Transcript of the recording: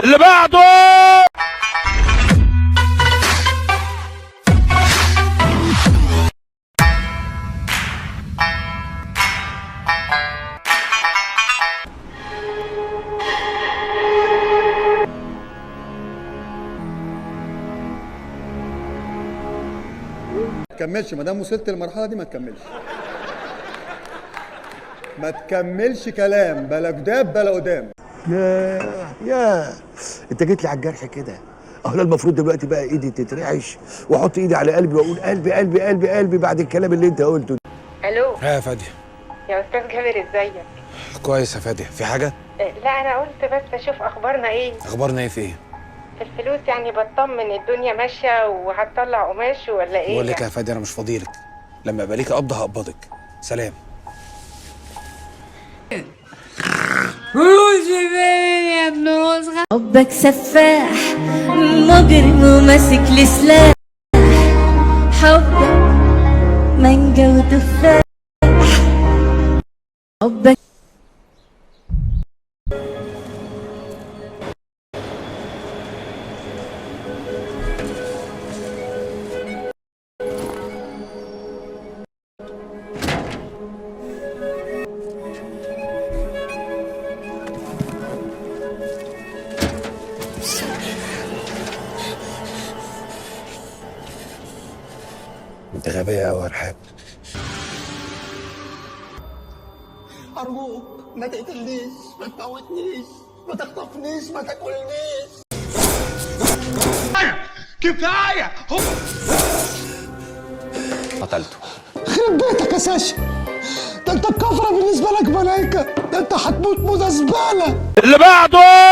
اللي بعده. ما تكملش، ما دام وصلت للمرحلة دي ما تكملش. ما تكملش كلام، بلا جداب بلا قدام. ياه ياه، انت جيت لي على الجرح كده. اهو المفروض دلوقتي بقى ايدي تترعش واحط ايدي على قلبي واقول قلبي قلبي قلبي قلبي بعد الكلام اللي انت قلته. الو. ها يا فادية. يا استاذ جابر ازيك؟ كويس يا فادية، في حاجة؟ لا انا قلت بس اشوف اخبارنا ايه. اخبارنا ايه في ايه؟ في الفلوس يعني، بطمن الدنيا ماشية وهتطلع قماش ولا ايه؟ بقول لك يا فادية انا مش فاضيلك، لما يبقى ليك قبض هقبضك. سلام. حبك سفاح مجرم وماسك لسلاح، حبك مانجا وتفاح، حبك. انت غبية قوي يا رحاب. أرجوك ما تقتلنيش، ما تموتنيش، ما تخطفنيش، ما تاكلنيش. كفاية. قتلته. خرب بيتك يا ساشا، ده انت الكفرة بالنسبة لك ملايكة، ده انت هتموت موتة زبالة. اللي بعده.